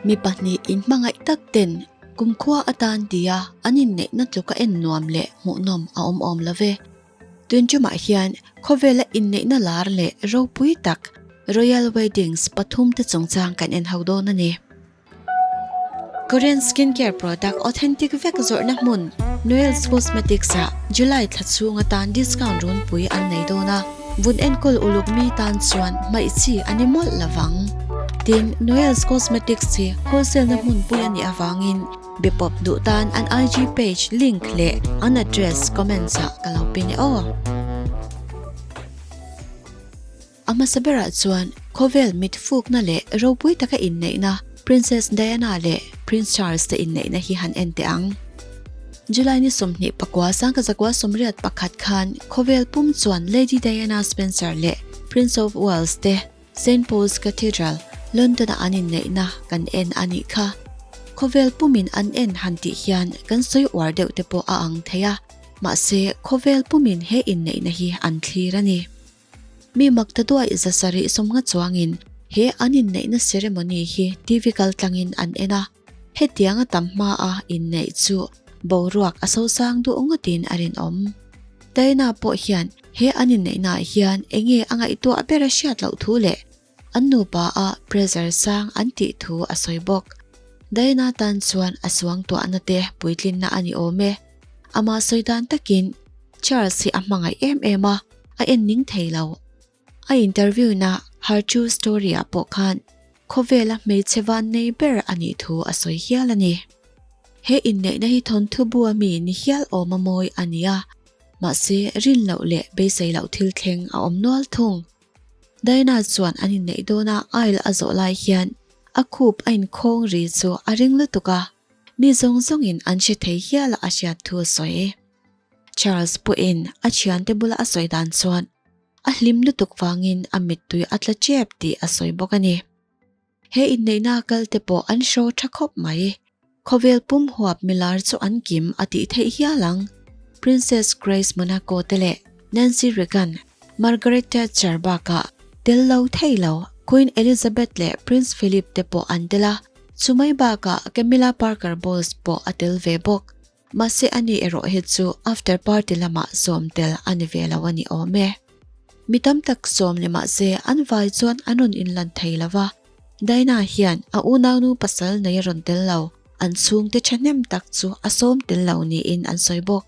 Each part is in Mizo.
Mi pahnih inhmangaih tak ten kumkhua atan tia an inneihna tluka en nuam leh hmuhnawm a awm awm lo ve. Tun tumah hian khawvela inneihna lar leh ropui tak Royal Weddings pathum te chungchang kan en ho dawn a ni. Korean skincare product authentic vek zawrhna hmun Noel's Cosmetics ah July thla chhung atan discount runpui an nei dawn a, vun enkawl uluk mi tan chuan hmaih chi a ni mawlh lovang. Tin, Noel's Cosmetics hi wholesale na hmunpui a nih avangin be pawp duh tan an IG page link leh an address comments ah ka lo pin e aw. A hmasa berah chuan khawvel mit fukna leh ropui taka inneihna Princess Diana leh Prince Charles te inneihna hi han en teh ang. July ni 24 1981 khan khawvel pum chuan Lady Diana Spencer leh Prince of Wales te Saint Paul's Cathedral, London-a an inneihna kan en a nih kha. Khawvel pumin an en han tih hian kan sawi uar deuh te pawh a ang thei a, mahse khawvel pumin he inneihna hi an thlir a ni. Mi mak ta duaih zasarih sawmnga chuangin he an inneihna ceremony hi TV kaltlangin an en a, hetianga tam hmaa inneih chu boruak a sosang duh ngawtin a rinawm. Diana pawh hian he an inneihnaah hian enge a ngaihtuah ber a hriat loh thu leh an nupa a pressure sang an tih thu a sawi bawk. Diana tan chuan a suangtuahna te puitlinna a ni awm e. Amah sawi dan takin Charles hi a hmangaih em em a, a en ning thei lo. A interview na Her True Story ah pawh khan khawvela hmeichhe van nei ber a nih thu a sawi hial a ni. He inneihna hi thawnthu bu a mi ni hial awm a mawi a ni a, mahse rin loh leh beisei loh thil thleng a awm nual thung. Diana chuan an inneih dawna aisle a zawh lai hian a khup a inkhawng ri chu a ring lutuk a, mi zawng zawngin an hre thei hial a a hriat thu a sawi. Charles pawhin a thiante bula a sawi dan chuan a hlim lutuk vangin a mittui a tla tep tih a sawi bawk a ni. He inneihna kal te pawh an hraw tha khawp mai. Khawvel pum huap milar chu an kim a tih theih hial ang. Princess Grace Monaco te leh Nancy Reagan, Margaret Thatcher bakah tel lo thei lo Queen Elizabeth leh Prince Philip te pawh an tel a, chumai bakah Camilla Parker Bowles pawh a tel ve bawk. Mahse ani erawh hi chu after party lamah sawm tel a ni ve lo a ni awm e. Mi tam tak sawm ni mahse an vai chuan an rawn inlan thei lo va, Dinah hian a unaunu pasal nei a rawn tel lo, an chhungte thahnem tak chu a sawm tel lo niin an sawi bawk.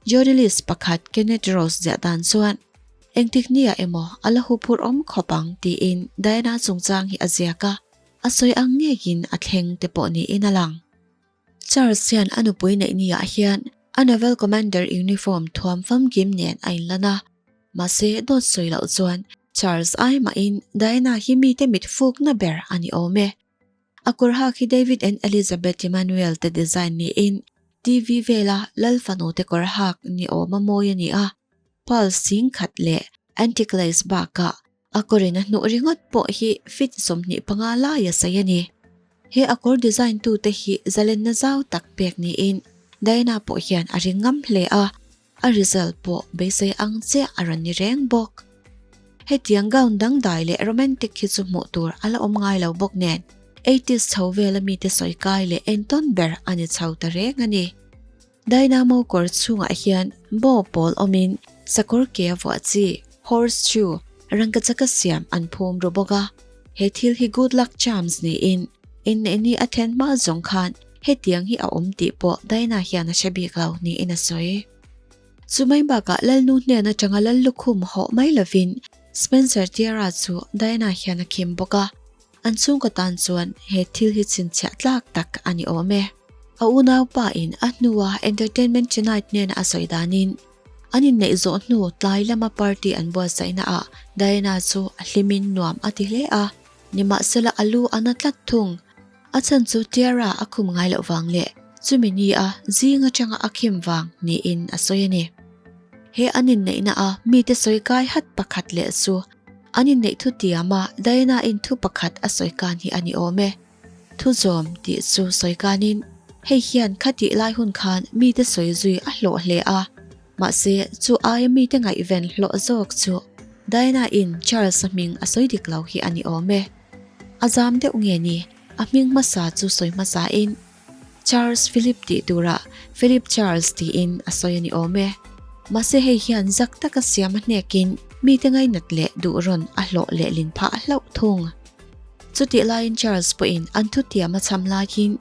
Journalist pakhat Kenneth Rose ziah dan chuan, Engtik nia emaw a la huphurh awm khawp ang tiin Diana chungchang hi a ziak a, a sawi ang ngeiin a thleng te pawh niin a lang. Charles hian a nupui neih niah hian a Naval Commander uniform thuam famkim nen a inlan a, mahse dawt sawi loh chuan Charles ai mahin Diana hi mite mit fukna ber a ni awm e. A kawr hak hi David and Elizabeth Emmanuel te design niin TV vela lal fanu te kawr hak ni awma mawi a ni a, pearl sing khat leh antique lace bakah A kawrin a hnuh ringawt pawh hi feet 25 lai a sawi a ni. He a kawr design tute hi zalenna zau tak pek niin Diana pawh hian a ring ngam hle a, a result pawh beisei ang chiah a rawn ni reng bawk. Hetiang gown dangdai leh romantic hi chu hmuh tur a la awm ngai lo bawk nen eighties chho vela mite sawi kai leh entawn ber a ni chho ta reng a ni. Dynamo kawr chhungah hian bow pawl awmin sakawr ke a vuah chi, horse shoe, rangkachaka siam an phum ru bawk a. He thil hi good luck charms niin inneihni a then hma zawng khan hetiang hi a awm tih pawh Diana hian a hre bik lo niin a sawi. Chumai bakah Lalnu hnen atanga Lal lukhum hawh mai lovin Spencer Tiara chu Diana hian a khim bawk a. An chhungkaw tan chuan he thil hi chhinchhiah tlak tak a ni awm e. A unaupa in a hnua Entertainment Tonight hnena a sawi danin, an inneih zawh hnu tlai lama party an buatsaihna ah Diana chu a hlimin nuam a ti hle a, nimahsela a lu a na tlat thung. A chhan chu Tiara a khum ngai loh vang leh chumi ni a zing atanga a khim vang niin a sawi a ni. He an inneihna a mite sawi kai hat pakhat leh chu An inneih thu tiama Diana in thu pakhat a sawi kan hi a ni awm e. Thu zawm tih chu sawi kanin hei hian khatih lai hun khan mite sawi zui a hlawh hle a, mahse chu aia mite ngaihven hlawh zawk chu Diana in Charles-a hming a sawi dik lo hi a ni awm e. A zam deuh nge ni? A hming hmasa chu sawi hmasain Charles Philip tih turah Philip Charles tiin a sawi a ni awm e. Mahse hei hian zak taka siam a hnekin mite ngainat leh duh rawn a hlawh lehlin phah hlauh thung. Chutih laiin Charles pawhin an thutiam a cham laiin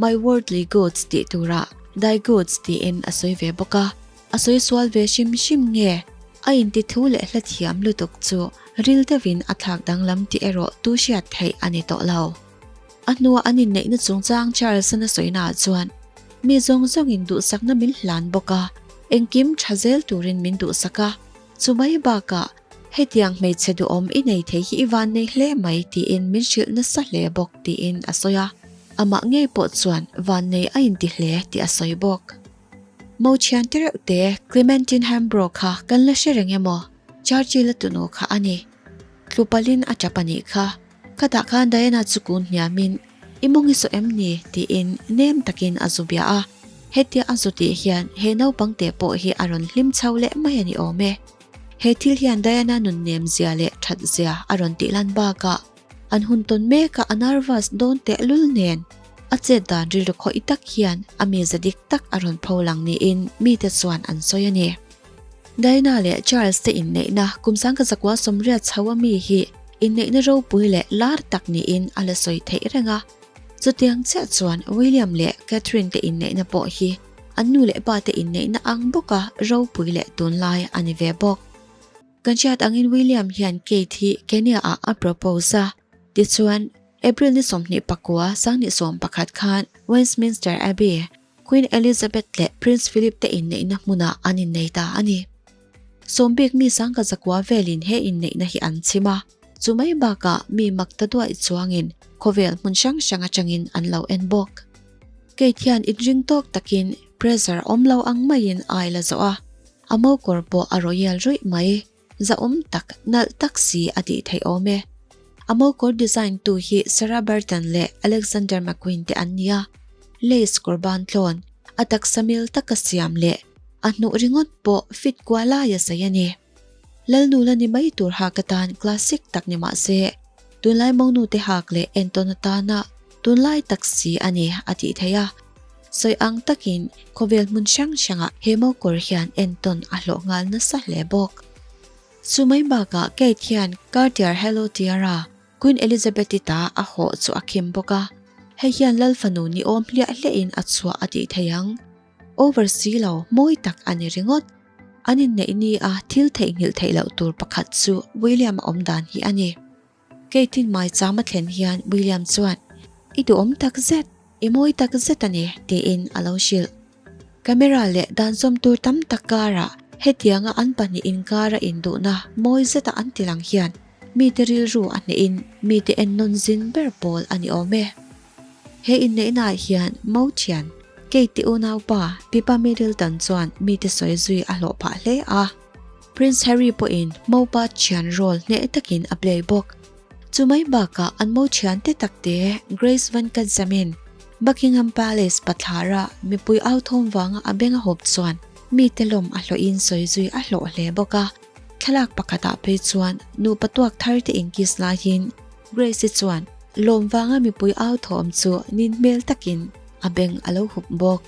My worldly goods tih turah Thy goods tiin a sawi ve bawk a. A sawi sual ve hrim hrim nge? A inti thu leh hla thiam lutuk chu ril deuhin a thlak danglam tih erawh tu hriat theih a ni tawh lo. A hnua an inneihna chungchang Charles-an a sawinaah chuan, Mi zawng zawngin duhsakna min hlan bawk a, engkim tha zel turin min duhsak a, chu mai bakah hetiang hmeichhe duhawm i nei thei hi i vannei hle mai tiin min hrilh nasa hle bawk tiin a sawi a. Amah ngei pawh chuan vannei a inti hle tih a sawi bawk. Mo thian te reuh te Clementine Hambro kha kan la hre reng emaw? Churchill a tunu kha a ni. Tlupalin a tap a nih kha. Khatah khan Diana chu kun hniamin, I mawng i saw em ni? tiin nem takin a zu bia a. Hetia a zu tih hian he naupang te pawh hi a rawn hlim chho leh mai a ni awm e. He thil hian Diana nun nem zia leh that zia a rawn tih lan bakah An hun tawn mek a, a nervous dawn tehlul nen a chet dan rilru khawih tak hian a miza dik tak a rawn pho lang niin mite chuan an sawi a ni. Diana leh Charles te inneihna kum sangka zakua 80 chho a mi hi inneihna ropui leh lar tak niin a la sawi theih reng a. Chutiang chiah chuan William leh Catherine te inneihna pawh hi an nu leh pa te inneihna ang bawka ropui leh tunlai a ni ve bawk. Kan hriat angin William hian Kate hi Kenya-ah a propose a, tichuan April ni 24 2011 khan Westminster Abbey, Queen Elizabeth leh Prince Philip te inneihna hmunah an innei ta a ni. Sawmbik mi sangka zakua velin he inneihna hi an chhim a, chu mai bakah mi mak ta duaih chuangin khawvel hmun hrang hrang atangin an lo en bawk. Kate hian inring tawk takin pressure awm lo ang maiin ai la zawh a, A mokawr pawh a royal ruih mai, zahawm tak, nalh tak si a tih theih awm e. A mokawr design tu hi Sarah Burton leh Alexander McQueen te an nia. Lace kawr ban tlawn, a taksa mil taka siam leh a hnuh ringawt pawh fit kual laia sawi a ni. Lalnu la ni mai tur hak atan classic tak ni mah se, tunlai monu te hak leh entawn atana tunlai tak si a ni a tih theih a. Sawi ang takin khawvel hmun hrang hrangah he mokawr hian entawn a hlawh nghal nasa hle bawk. Chu mai bakah Kate hian Cartier Halo Tiara, Queen Elizabeth-i ta a hawh chu a khim bawk a, hei hian Lal fanu ni awm hliah hliahin a chhuah a tih thei ang. Over si lo, mawi tak a ni ringawt. An inneih ni a thil theihnghilh theih loh tur pakhat chu William a awm dan hi a ni. Kate-in maicham a thlen hian William chuan, I duhawm tak zet, i mawi tak zet a ni, tiin a lo hrilh. Camera leh dan zawm tur tam tak karah hetianga an pahnih inkara induhna mawi zeta an tilang hian mite rilru a hnehin mite ennawn zin ber pawl a ni awm e. He inneihnaah hian Mo thian, Kate-i unaupa Pippa Middleton chuan mite sawi zui a hlawh phah hle a. Prince Harry pawhin Mopa thian role hneh takin a play bawk. Chu mai bakah an mo thian te tak te Grace Van Katzamin Buckingham Palace pathlara mipui au thawm vanga a beng a hawp chuan mite lawm a hlawhin sawi zui a hlawh hle bawk a. Thlalak pakhatah phei chuan nupa tuak thar te inkiss laiin Grace-i chuan lawm vanga mipui au thawm chu nin hmel takin a beng a lo hup bawk.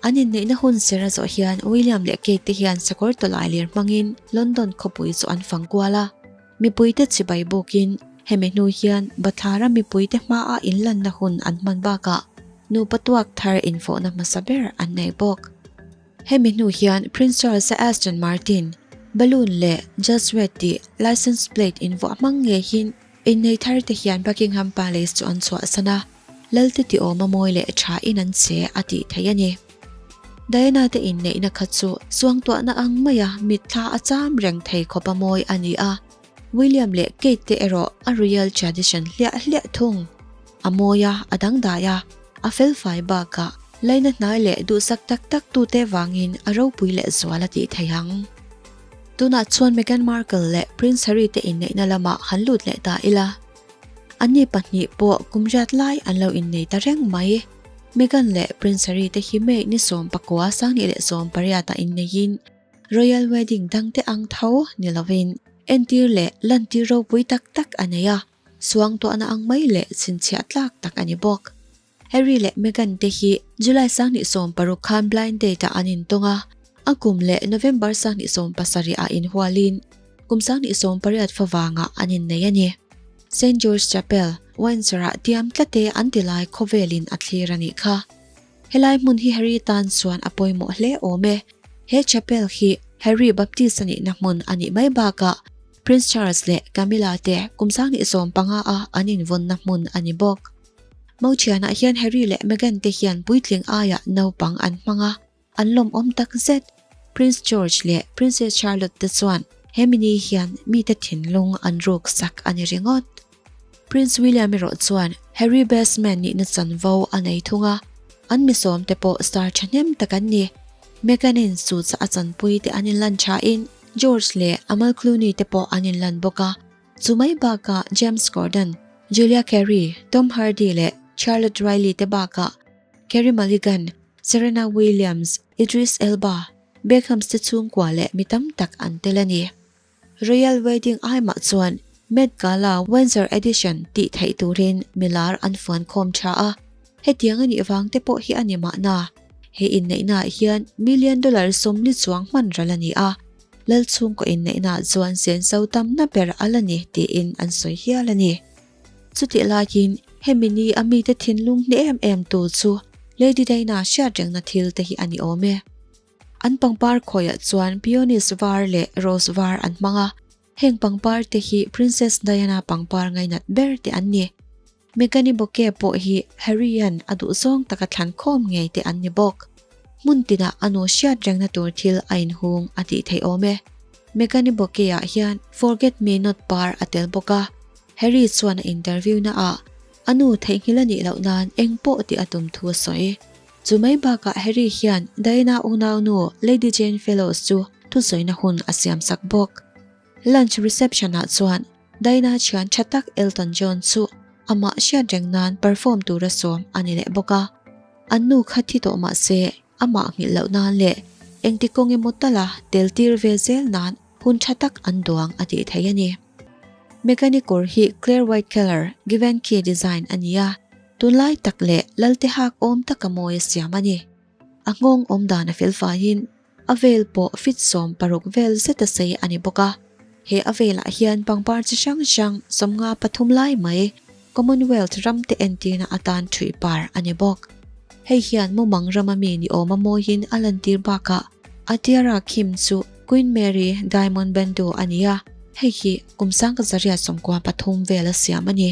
An inneihna hun ser a zawh hian William leh Kate te hian sakawr tawlai lir hmangin London khawpui chu an fang kual a. Mipuite chibai bawkin hemi hnu hian bathlara mipuite hmaa inlanna hun an hman bakah nupa tuak thar infawhna hmasa ber an nei bawk. Hemi hnu hian Prince Charles-a Aston Martin, balloon leh Just Red tih license plate invuah hmang ngeiin innei thar te hian Buckingham Palace chu an chhuahsan a. Lalte ti awm a mawi leh tha in an che a tih theih a ni. Diana te inneihna kha chu suangtuahna ang maia mitthla a cham reng thei khawp a mawi a ni a, William leh Kate te erawh a royal tradition hliah hliah thung. A mawi a, a dangdai a, a felfai bakah laina hnai leh duhsak tak tak tute vangin a ropui leh zual a tih theih ang. Tunah chuan Meghan Markle leh Prince Harry te inneihna lamah han lut leh ta ila. Anni pahnih pawh kum riat lai an lo innei ta reng mai. Meghan leh Prince Harry te hi May ni 19 2018 ah inneiin Royal Wedding dangte ang tho ni lovin entir leh lantir ropui tak tak a nei a. Suangtuahna ang mai leh chhinchhiah tlak tak a ni bawk. Harry leh Meghan te hi July 2016 khan blind date ah an intawng a, a kum leh November 2017 ah inhualin kum 2018 favangah an innei a ni. Saint George Chapel, Windsor ah tiam tlate an ti lai khawvelin a thlir a nih kha. Helai hmun hi Harry tan chuan a pawimawh hle awm e. He chapel hi Harry Baptist a nihna hmun a nih mai bakah Prince Charles leh Camilla te kum 2015 a an invawnna hmun a ni bawk. Mauṭhianah hian Harry leh Meghan te hian puitling aiah naupang an hmang a, an lawmawm tak zet. Prince George leh Princess Charlotte te chuan hemi ni hian mite thinlung an ruk sak a ni ringawt. Prince William erawh chuan Harry best man nihna chanvo a nei thung a, an misawm te pawh star thahnem tak an ni. Meghan-in suits a chanpui te an inlan thain George leh Amal Clooney te pawh an inlan bawk a. Chu mai bakah James Corden, Julia Carey, Tom Hardy leh Charlotte Riley te bakah Carey Mulligan, Serena Williams, Idris Elba, Beckhams te chhungkua leh mi tam tak an tel a ni. Royal Wedding aimah chuan Met Gala Windsor Edition tih theih turin milar an fuan khawm tha a, hetiang a nih vang te pawh hi a ni mahna. He inneihnaah hian million dollar 40 chuang hman ral a ni a, Lal chhungkaw inneihnaah chuan senso tamna ber a la ni tiin an sawi hial a ni. Chutih laiin hemi ni a mite thinlung hne em em tu chu Lady Diana hriatrengna thil te hi a ni awm e. An pangpar khawiah chuan peonies var leh rose var an hmang a, heng pangpar te hi Princess Diana pangpar ngainat ber te an ni. Meghan-i bouquet pawh hi Harry-a'n a duhzawng taka thlan khawm ngei te an ni bawk. Hmun tinah a nu hriat rengna tur thil a inhung a tih theih awm e. Meghan-i bouquet-ah hian Forget Me Not par a tel bawk a, Harry chuan a interview naah a nu theihnghilh a nih loh nan eng pawh tih a tum thu a sawi. Chu mai bakah Harry hian Diana unaunu Lady Jane Fellowes chu thusawina hun a siamsak bawk. Lunch reception-ah chuan Diana thian tha tak Elton John chu amah hriat reng nan perform tura sawm a ni leh bawk a. An nu kha thi tawh mah se amah nghilh loh nan leh engti kawng emaw tala tel tir ve zel nan hun tha tak an duang a tih theih a ni. Meghan-i kawr hi Claire White Keller Givenchy design a ni a, tunlai tak leh Lalte hak awm taka mawi a siam a ni. A nghawng awm dan a fel faiin a vel pawh fit 16 vel zet a sei a ni bawk a. He a velah hian pangpar chi hrang hrang 53 lai mai Commonwealth ram te entirna atan ṭhuih par a ni bawk. Hei hian mumang rama mi ni awma mawiin a lantir bakah a tiara khim chu Queen Mary Diamond Bandeau a ni a, hei hi kum 1993 vela siam a ni.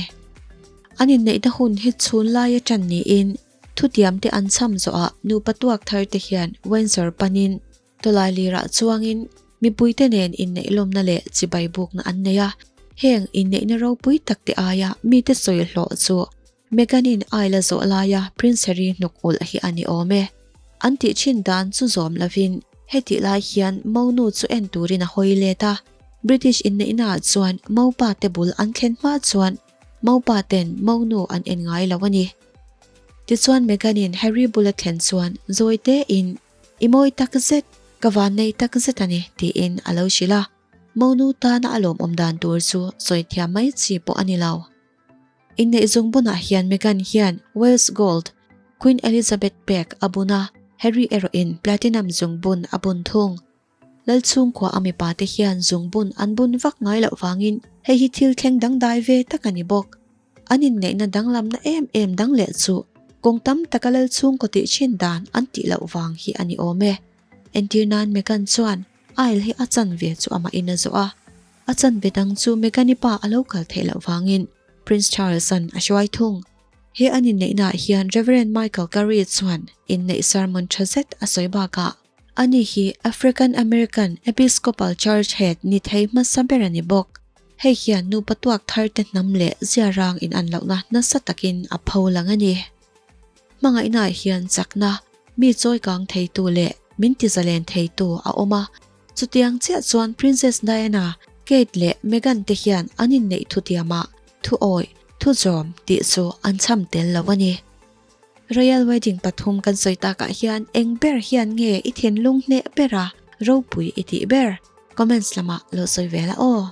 An inneihna hun hi chhun laia ṭan niin Thutiam te an cham zawhah nupa tuak thar te hian Windsor panin tawlai lirah chuangin mipuite nen inneih lawmna leh chibai bukna an nei a. Heng inneihna ropui tak te aia mite sawi hlawh chu Meghan-in aila zawh laia Prince Harry hnuk ulh hi a ni awm e. An tih thin dan chu zawm lovin hetih lai hian monu chu en turin a hawi let a. British inneihnaah chuan mopa te bul an thlen hma chuan mopa ten monu an en ngai lo a ni. Tichuan Meghan-in Harry bula thlen chuan zawi tein, I mawi tak zet, ka van nei tak zet a ni, tiin a lo hrilh a. Monu tana a lawmawm dan tur chu sawi thiam mai chi pawh a ni lo. Inneih zung bunah hian Meghan hian Wales Gold, Queen Elizabeth pek a bun a, Harry erawhin Platinum zungbun a bun thung. Lalchhungkua a mipa te hian zungbun an bun vak ngai loh vangin hei hi thil thleng dangdai ve tak a ni bawk. An inneihna danglamna em em dang leh chu kawng tam taka Lalchhungkaw tih thin dan an tih loh vang hi a ni awm e. Entir nan Meghan chuan aisle hi a chanve chu amahin a zawh a. A chanve dang chu Meghan-i pa a lo kal theih loh vangin Prince Charles-a'n a hruai thung. He an inneihnaah hian Rev. Michael Curry chuan inneih sermon tha zet a sawi bakah, Ani hi African American Episcopal Church head ni thei hmasa ber a ni bawk. Hei hian nupa tuak thar te hnam leh ziarang in an lohna nasa takin a pho lang a ni. Hmangaihnaah hian chakna, mi chawikang theitu leh min tizalen theitu a awm a. Chutiang chiah chuan Princess Diana, Kate leh Meghan te hian an inneih thutiamah thu awih, thu zawm tih chu an cham tel lo a ni. Royal Wedding pathum kan sawi takah hian eng ber hian nge i thinlung hneh bera ropui i tih ber? Comments lamah lo sawi ve la aw.